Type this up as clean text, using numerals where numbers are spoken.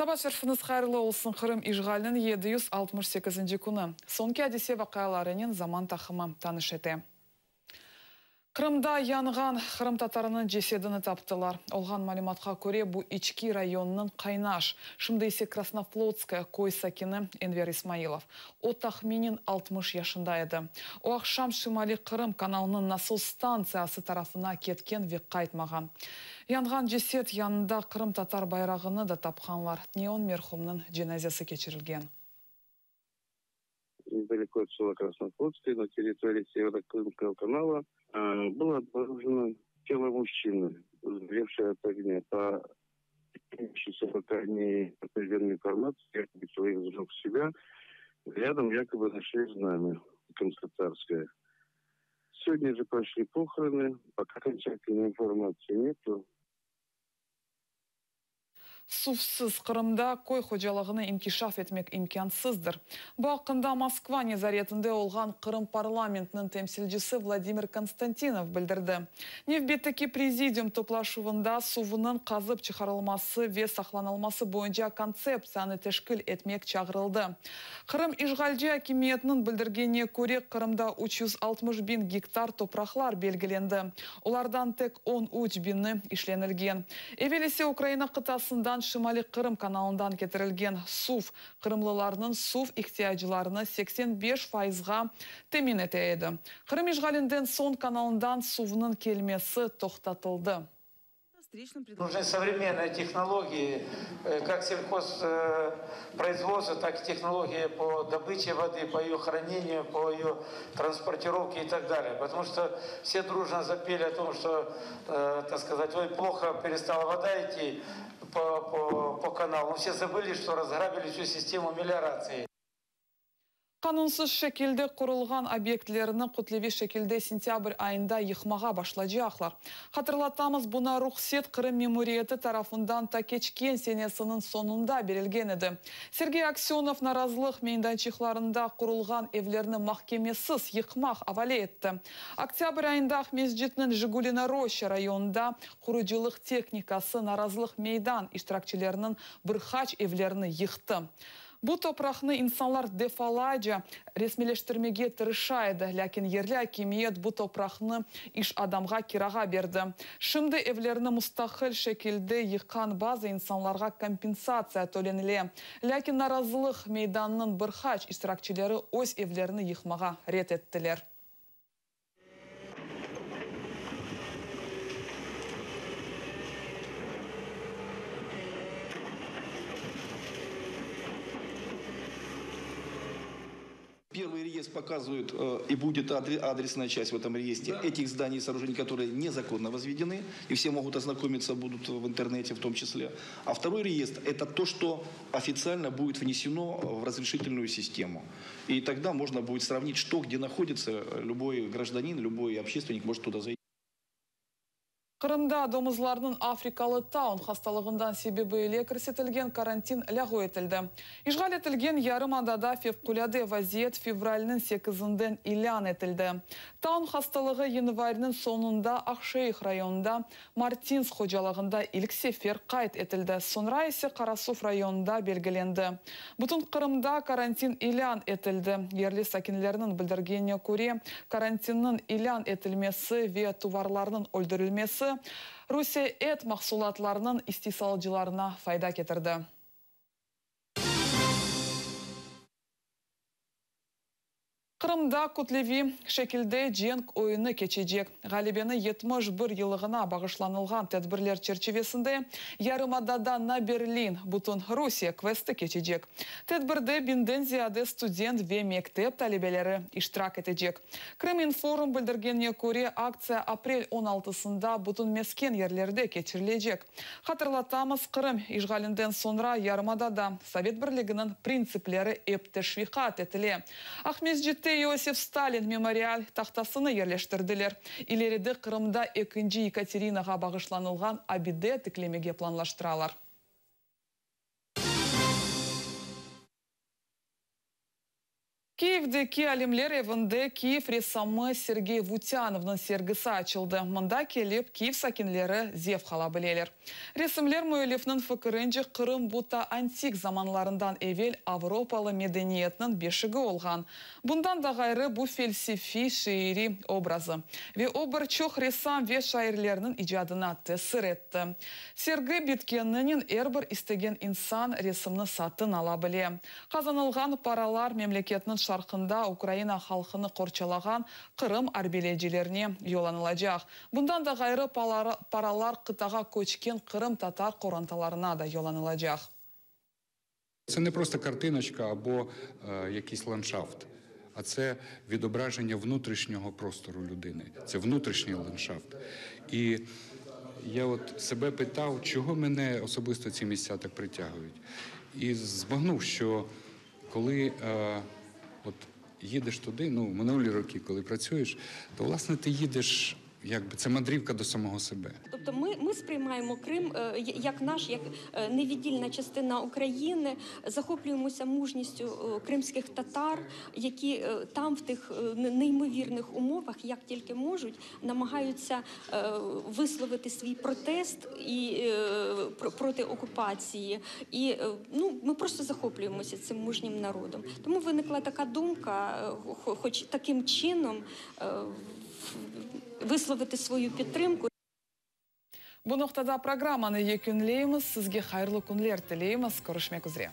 Saba şerfiñiz hayırlı olsun, Qırım işğaliniñ 768-nci künü. Soñki adise-vaqialarınen Zaman taqımı tanış ete. Qırımda yanğan qırımtatarınıñ cesedini taptılar. Olğan malümatqa köre, bu İçki rayonınıñ Qaynaş, şimdi ise Krasnoflotskaya köy sakini Enver İsmailov. O, tahminen 60 yaşında edi. O aqşam Şimaliy Qırım kanalınıñ nasos stantsiyası tarafına ketken ve qaytmağan. Yanğan ceset yanında qırımtatar bayrağını da tapqanlar. Tünevin merhumnıñ cenazesi keçirilgen. Недалеко от села Краснофлотское, на территории Северо-Крымского канала, было обнаружено тело мужчины, сгоревшее от огня. По имеющейся пока не подтвержденной информации, якобы человек сжег себя. Рядом якобы нашли знамя крымскотатарское. Сегодня же прошли похороны, пока окончательной информации нету. Suvsız Qırımda köy hocalığını inkişaf etmek imkânsızdır. Bu aqqında Moskva nezaretinde olğan Qırım parlamentiniñ temsilcisi Vladimir Konstantinov bildirdi. Nevbetteki prezidium toplaşuvında suvnıñ qazıp çıqarılması ve saqlanılması boyunca kontseptsiyanı teşkil etmek çağırıldı. Qırım işğalci akimiyetiniñ bildirgenine köre, Qırımda 360 biñ gektar topraqlar belgilendi. Olardan tek 13 biñi işlenilgen. Evel ise Ukraina qıtasından Şimaliy Qırım kanalından ketirilgen suv qırımlılarnıñ suv ihtiyaclarını 85 fayızğa temin ete edi. Qırım işğalinden soñ kanalından suvnıñ kelmesi toqtatıldı. Нужны современные технологии, как сельхозпроизводства, так и технологии по добыче воды, по ее хранению, по ее транспортировке и так далее. Потому что все дружно запели о том, что, так сказать, ой, плохо перестала вода идти по каналу. Но все забыли, что разграбили всю систему мелиорации. Qanunsız şekilde qurulğan obyektlerni kütleviy şekilde sentâbr ayında yıqmağa başlaycaqlar. Hatırlatamız, buña ruhset Qırım memuriyeti tarafından ta keçken senesiniñ soñunda berilgen edi. Sergey Aksönov narazılıq meydançıqlarında qurulğan evlerni mahkemesiz yıqmaq avale etti. Oktâbr ayında Aqmescitniñ Jigulina Roşça rayonında qurucılıq tehnikası narazılıq meydan iştirakçileriniñ bir qaç evlerini yıqtı. Bu topraqnı insanlar defalarca resmiyleştirmege tırışa edi, lâkin yerli akimiyet bu topraqnı iş adamğa kirağa berdi. Şimdi evlerini mustaqil şekilde yıqqan bazı insanlarğa kompensatsiya tölenile. Lâkin narazılıq meydanınıñ bir qaç iştirakçileri öz evlerini yıqmağa red ettiler. Первый реестр показывает, и будет адресная часть в этом реестре этих зданий и сооружений, которые незаконно возведены, и все могут ознакомиться будут в интернете в том числе. А второй реестр – это то, что официально будет внесено в разрешительную систему. И тогда можно будет сравнить, что где находится, любой гражданин, любой общественник может туда зайти. Qırımda domuzlarnıñ afrikalı taun hastalığından sebebi ile kirsetilgen karantin lâğu etildi. İşğal etilgen yarımadada fevqulâde vaziyet fevralniñ 8-inden ilân etildi. Taun hastalığı yanvarniñ soñunda Aqşeyh rayonında Martinsk hocalığında ilk sefer qayd etildi. Soñra ise Qarasuv rayonında belgilendi. Bütün Qırımda karantin ilân etildi. Yerli sakinlerniñ bildirgenine köre, karantinniñ ilân etilmesi ve tuvarlarnıñ öldürilmesi Rusiye et mahsulatlarınıñ istisalcılarına fayda ketirdi. Qırımda kütleviy şekilde cenk oyunı keçecek. Ğalebeniñ 71 yıllığına bağışlanılğan tedbirler çerçivesinde yarımadada Na Berlin bütün Rusiye kvesti keçecek. Tedbirde biñden ziyade student ve mektep talebeleri iştirak etecek. Krıminform bildirgenine köre, aktsiya aprel 16-sında bütün mesken yerlerde keçirilecek. Hatırlatamız, Qırım işğalinden soñra yarımadada Sovet Birliginiñ printsipleri ep teşviqat etile. Aqmescitte Iosif Stalin memorial tahtasını yerleştirdiler. İleride Qırımda ekinci Yekaterinağa bağışlanılğan abide tiklemege planlaştıralar. Kiyevdeki Alimler evinde Kiyev ressamı Sergey Vutyanovnıñ sergisi açıldı. Mında kelip, Kiyev sakinleri zevq ala bileler. Resimler müellifniñ fikirince, Qırım bu ta antik zamanlarından evel avropalı medeniyetniñ beşigi olğan. Bundan da ğayrı, bu felsefiy şiiriy obrazı. Ve o bir çoq ressam ve şairlerniñ icadına tesir etti. Sergi bitkeninen er bir istegen insan resimni satın ala bile. Qazanılğan paralar memleketniñ şarqında Ukraina halqını qorçalağan Qırım arbiylerine yollanılacaq. Bundan da ğayrı, paralar qıtağa köçken qırımtatar qorantalarına da yollanılacaq. Це не просто картиночка або якийсь ландшафт, а це відображення внутрішнього простору людини. Це внутрішній ландшафт. І я от себе питав, чого мене особисто ці місця так притягують. І збагнув, що коли от їдеш туди, ну, минулі роки, коли працюєш, то, власне, ти їдеш, якби це мандрівка до самого себе. Тобто ми сприймаємо Крим як наш, як невіддільна частина України, захоплюємося мужністю кримських татар, які там в тих неймовірних умовах, як тільки можуть, намагаються висловити свій протест і проти окупації. І ми просто захоплюємося цим мужнім народом. Тому виникла така думка, хоч таким чином висловити свою підтримку. Bu noqtada programmanı yekünleymiz. Sizge hayırlı künler tileymiz. Körüşmek üzre.